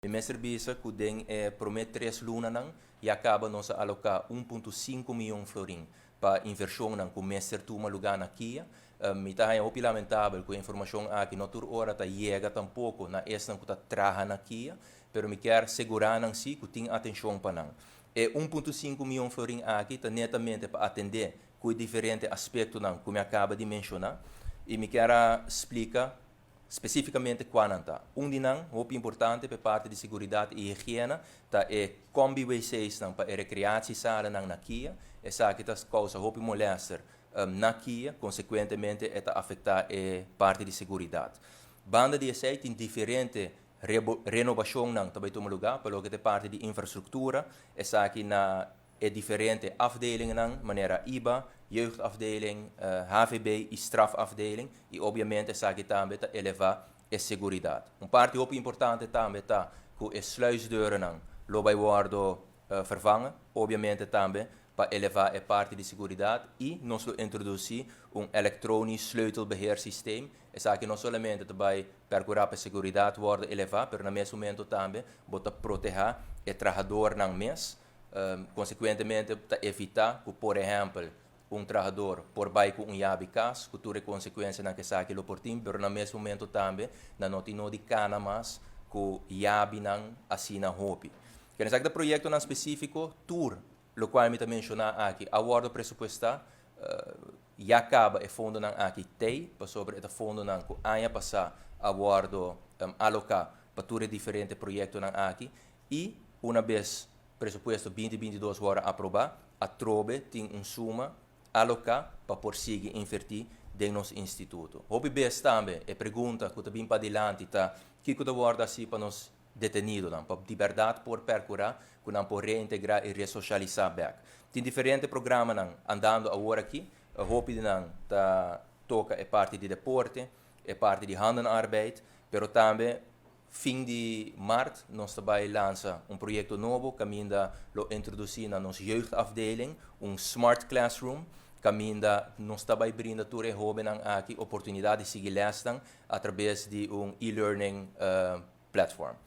Mi mester bisa ku den e promé 3 lunanan ya kaba nos a aloká 1.5 mion florin pa invershonnan ku mester tuma lugá na KIA. Mi ta hopi lamentabel ku e informashon aki no tur ora ta yega tampoko na esnan ku ta traha na KIA, pero mi ke sigurá nan si ku tin atenshon pa nan. E 1.5 mion florin aki ta netamente pa atendé ku diferente aspektonan ku mi a kaba di menshoná i mi ke splika spesífikamente kua nan ta. Un di nan, hopi importante pa parti di seguridat i higiena, ta e combi WC's nan pa e recreatiezalen na KIA. Esaki ta kousa hopi molèster na KIA, konsekuentemente ta afektá e parti di seguridat. Banda di esei tin diferente renovashonnan tambe tuma lugá, pa loke ta parti di infrastruktura, esaki na e diferente afdelingen, manera IBA, jeugdafdeling, HVB i strafafdeling, i obviamente esaki tambe ta elevá e seguridat. Un parti hopi importante tambe ta ku e sluisdeurnan lo bai wòrdu vervangen, obviamente tambe pa elevá e parti di seguridat i nos lo introdusí un elektronisch sleutelbeheersysteem. Esaki no solamente ta bai perkurá pa seguridat wòrdu elevá, pero na mes momento tambe bo ta protehá e trahadónan mes, konsekuentemente ta evitá ku, por ehèmpel, un trahadó por bai ku un yabi kas, ku tur e konsekuensianan ku esaki lo por tin, pero na mes momento tambe nan no tin nodi kana mas ku yabinan asina hopi. Ke esaki ta proyektonan spesífiko, tur loke mi ta menshoná aki a wòrdu presupuestá, ya kaba e fondonan aki tei, pasobra e fondonan ku aña pasá a wòrdu aloká pa tur e diferente proyektonan aki i un bes presupuesto 2022 wòrdu aprobá, atrobe tin un suma aloká pa por sigui invertí den nos instituto. Hopi bes tambe e pregunta ku ta bin padilanti ta kiko ta wòrdu hasí pa nos detenidonan, pa di berdat por perkurá ku nan por reintegrá i resosialisá bèk. Tin diferente programanan andando awor aki, hopi di nan ta toka e parti di deporte, e parti di handenarbeid, pero tambe fin di mart nos ta bai lansa un proyekto nobo kaminda lo introdusí na nos jeugdafdeling un smart classroom, kaminda nos ta bai brinda tur e hóbennan aki oportunidat di sigui lès a traves di un e-learning platform.